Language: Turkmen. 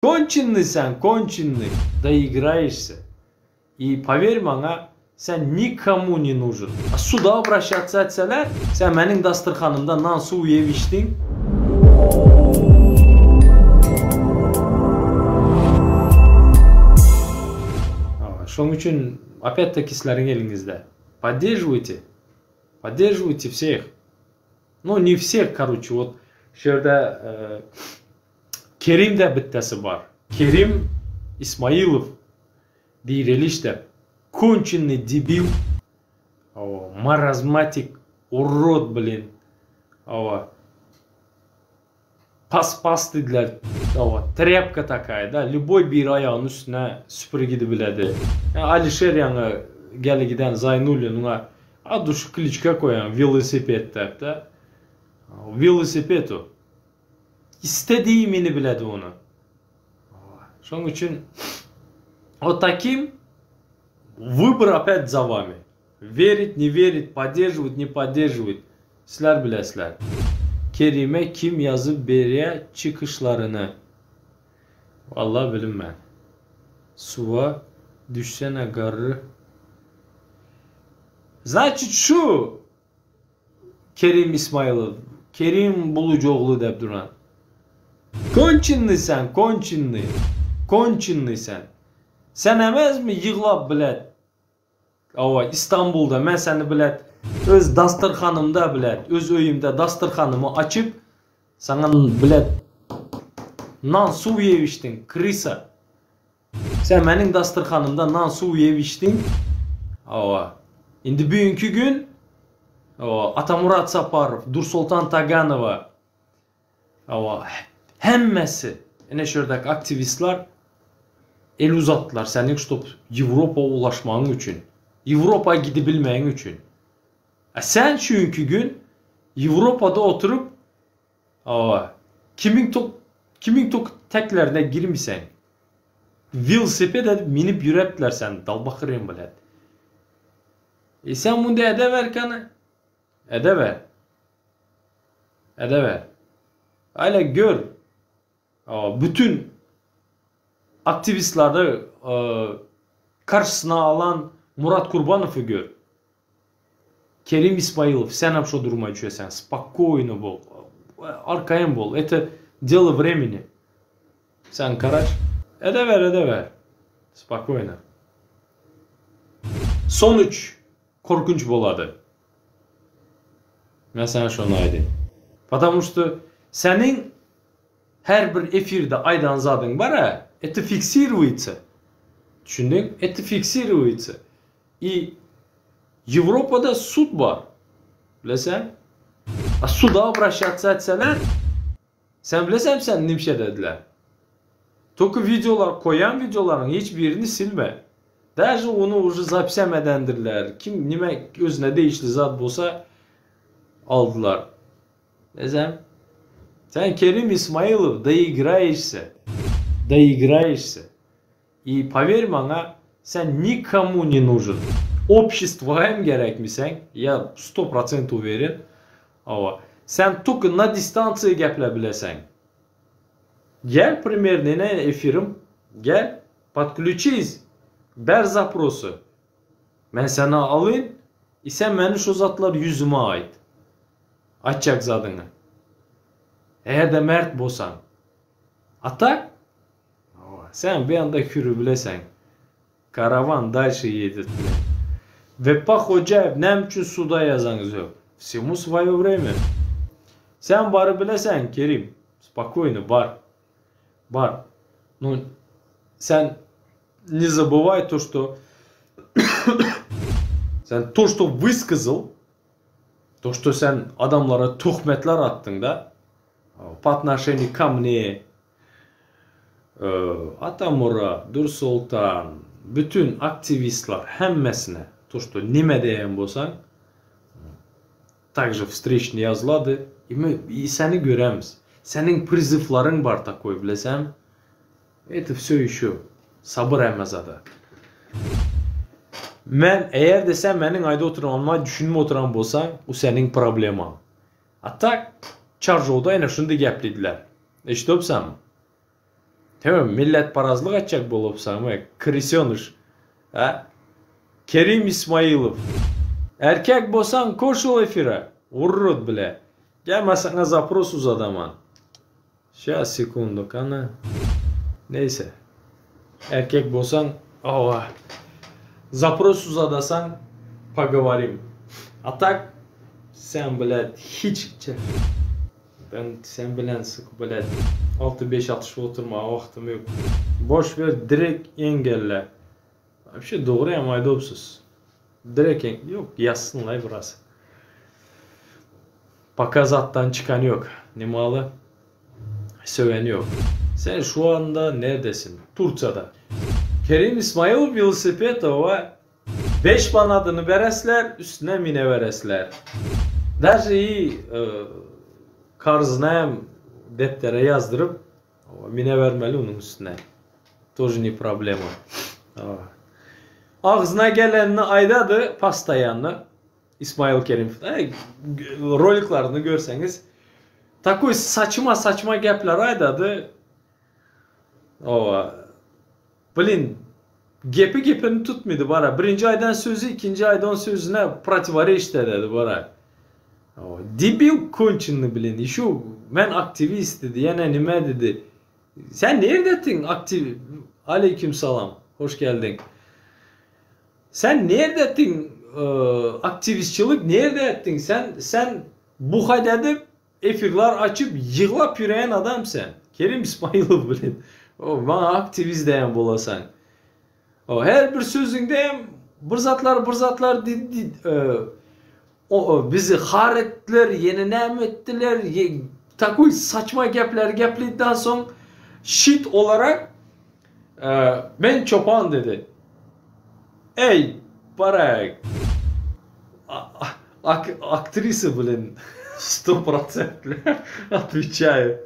Konçennyý sen, konçennyý, doigraýşsy. I power maňa, sen nikomu ne nužen. A suda obraşatsa etseler, sen meniň dasturhanymda nan suw iýip içdiň. Şoň üçin opýat-taki sizleriň eliňizde. Podderžiwajte. Podderžiwajte wseh. No ne wseh, karoçe, wot şu ýerde Kerimde bittesi bar. Kerim Ismailow direlişde konçennyý debil, hawa, marazmatik, urod blin, hawa, pas-pas diýdiler, hawa, trýapka takaýa da, lýuboý biri aýagynyň üstüne süpürip gidibiledi. Ýa Alişer ýaňy geli giden Zaýnullin oňa at duşy kliçka goýan welosiped diýip-de. Welosiped o. Istediğimini biledi ony. Şonuň üçin o takim wybor opýat za wami. Werit, ne werit, podderžiwat, ne podderžiwat. Sizler bilesizler. Kerime kim ýazyp berýä çykyşlaryny? Walla bilinmän. Suwa düşsene garry. Znaçit şu Kerim Ismailow, Kerim Buluçogly dep duran. Konçennyý sen, konçennyý, konçennyý sen. Sen emesmi ýyglap bilet, hawa, Istanbulda men seni bilet, öz dasturhanymda bilet, öz öýümde dasturhanymy açyp, saňa bilet nan suw iýip içdiň, krysa. Sen meniň dasturhanymda nan suw iýip içdiň. Hawa. Indi bu günki gün hawa, Atamurat Saparow, Dursoltan Taganowa hawa, hemmesi ine şu ýerdäki aktiwistler el uzatdylar seniň ştob Ýewropa ulaşmagyň üçin. Ýewropa gidibilmegiň üçin. A sen şu günki gün Ýewropada oturyp Hawa. Kimiň tok kimiň tok teklerine girmiseň. Welosiped edip minip ýürepdiler seni dalbakyryn bilet. E sen munda edeber kany. Edeber. Edeber. Aýla gör. Hawa, bütün aktiwistlary karşysyna alan Murat Kurbanowy gör. Kerim Ismailow senem şo duruma düşeseň spokoýno bol arkaýyn bol это дело времени sen karaç edeber edeber spokoýno sonuç korkunç bolady men saňa şony aýdaýyn потому что seniň her bir efirde aýdan zadyň bar-a это fiksirowается düşündiň это fiksirowается I Ýewropada sud bar. Bileseň? A suda obraşatsa etseler, sen bileseňmi seni nimşe edediler? Toki wideolar koýan wideolaryň hiç birini silme. Daže ony uje zapisem edendirler. Kim nime özüne degişli zat bolsa aldylar. Bileseň? Sen Kerim Ismailow doigraýşsa. Doigraýşsa. I power maňa sen nikomu ne nužen. Обществоga hem gerekmiseň, ýa sto prosent uweren. Hawa. Sen toko na distansiýa geple bileseň. Gel primerno ine efirim. Gel podklýuçis. Ber zaprosy. Men seni alyn i sen meni şo zatlar ýüzüme aýt. Aýtjak zadyňy. Eger-de mert bolsaň. A tak Sen bir anda hüri bileseň. Karawan dalşe ýedet bilen. Wepa Hojaýew näme üçin suda ýazaňyzok? Vsemu svoýo vremya. Sen bary bileseň Kerim. Spokoýno bar. Bar. No sen ne zabyway to što sen to što wysказal to što sen adamlara töhmetler atdyň da po otnoşeniýu ka mne Atamyrat, Dürsoltan, bütün aktiwistler hemmesine to što nime diýen bolsaň takže wstreçny ýazylady i seni göremiz. Seniň prizywlaryň bar takoý bilesäňmi? Eto wsё ýeşo sabyr hemme zada. Men eger-de sen meniň aýdyp oturanyma düşünip oturan bolsaň u seniň problemaň. A tak Çarjowda ene şunday geplediler. Eşidipsiňmi? Tamam, milletparazlyk etjek bolupsaňmy, krysonyş, a? Kerim Ismailow. Erkek bolsaň koşul efire, urrut bile. Gel men saňa zapros uzadaman. Şas sekundu kany. Neýse. Erkek bolsaň owa. Zapros uzadasaň pogovorim. A tak sen blät hiç Ben sen bilen syk blät alty beş atyşyp oturmaga wagtym ýok. Boş ver direk engelle. Wapşe dogry hem aýdopsyz. Direk ýok ýazsynlaý biraz. Paka zatdan çykan ýok. Nemaly söwen ýok. Sen şu anda nerdesin? Turçada. Kerim Ismailow welosiped owa beş manadyny beresler üstüne mineberesler. Daže i karzyna hem depdere ýazdyryp minebermeli onuň üstüne. Тоже ne problema. Agzyna gelenini aýdady postoýanno. Ismail Kerimow roliklaryny görseňiz takoý saçma saçma gepler aýdady. Owa. Blin gepi gepini tutmydy bara. Birinji aýdan sözi ikinji aýdan sözüne protiworeçit ededi bara. Owa. Debil konçenny blin. Ýşo men aktiwist diýdi, ýene nime diýdi. Sen nerdetiň aktiw Aleýkim salam. Hoş geldiň. Sen nerde etdiň aktiwistçilik nerde etdiň sen sen buhat edip efirlar açyp ýyglap ýören adam sen Kerim Ismailow bilen maňa aktiwist diýen bolasaň her bir sözüňde hem bir zatlar bir zatlar bizi har etdiler ýene näme etdiler takoý saçma gepleri geplediden soň şit olarak Men çopan dedi. Eý, barak. Aktrisa bilen sto prosentli otweçaýu.